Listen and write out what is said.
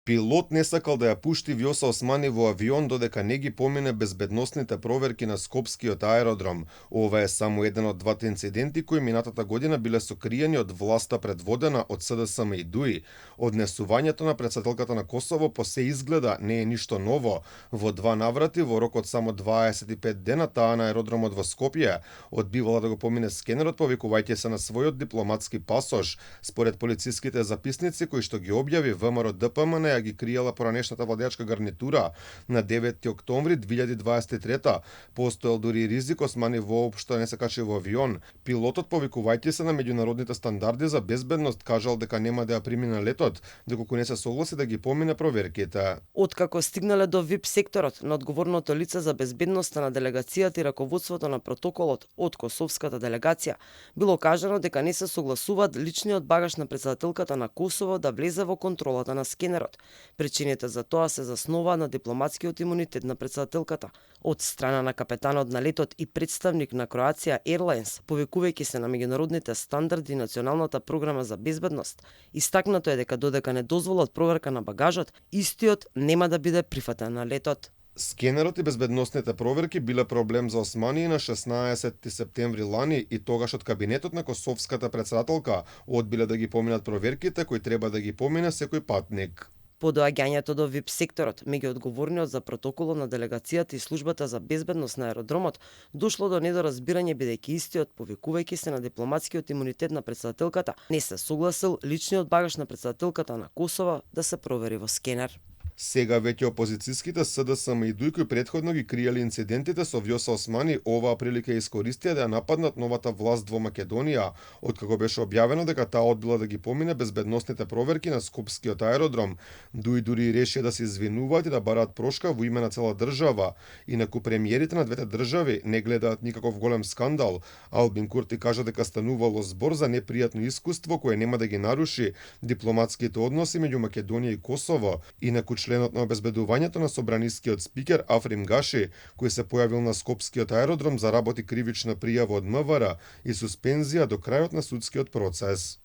Пилот не сакал да ја пушти Вјоса Османи во авион додека не ги помине безбедносните проверки на Скопскиот аеродром. Ова е само еден од двата инциденти кои минатата година биле сокриени од власта предводена од СДСМ и ДУИ. Однесувањето на претседателката на Косово по се изгледа не е ништо ново. Во два наврати во рок од само 25 дена таа на аеродромот во Скопје одбивала да го помине скенерот повикувајќи се на својот дипломатски пасош. Според полициските записници кои што ги објави ВМРО ДПМН ги криела поранешната владеачка гарнитура. На 9 октомври 2023 постоел дури ризик Османи воопшто не се качи во авион. Пилотот повикувајќи се на меѓународните стандарди за безбедност кажал дека нема да ја примине летот, доколку не се согласи да ги помине проверките. Откако стигнале до ВИП секторот, на одговорното лице за безбедноста на делегацијата и раководството на протоколот од косовската делегација било кажано дека не се согласуваат личниот багаж на претседателката на Косово да влезе во контролата на скенерот. Причините за тоа се заснуваат на дипломатскиот имунитет на претседателката. Од страна на капетанот на летот и представник на Croatia Airlines, повикувајќи се на меѓународните стандарди и националната програма за безбедност, истакнато е дека додека не дозволат проверка на багажот, истиот нема да биде прифатен на летот. Скенерот и безбедносните проверки биле проблем за Османи на 16 септември лани и тогаш од кабинетот на косовската претседателка одбиле да ги поминат проверките кои треба да ги помине секој патник. По доаѓањето до ВИП секторот, меѓу одговорниот за протоколот на делегацијата и службата за безбедност на аеродромот, дошло до недоразбирање бидејќи истиот, повикувајќи се на дипломатскиот имунитет на претседателката, не се согласил личниот багаж на претседателката на Косово да се провери во скенер. Сега веќе опозицијските СДСМ и ДУИ кои претходно ги криеле инцидентите со Вјоса Османи, оваа прилика искористија да ја нападнат новата власт во Македонија, откако беше објавено дека таа одбила да ги помине безбедносните проверки на Скопскиот аеродром. ДУИ дури решија да се извинуваат и да бараат прошка во име на цела држава. Инаку премиерите на двете држави не гледаат никаков голем скандал. Албин Курти кажа дека станувало збор за непријатно искуство кое нема да ги наруши дипломатските односи меѓу Македонија и Косово. Инаку членот на обезбедувањето на собранискиот спикер Африм Гаши, кој се појавил на Скопскиот аеродром, заработи кривична пријава од МВР и суспензија до крајот на судскиот процес.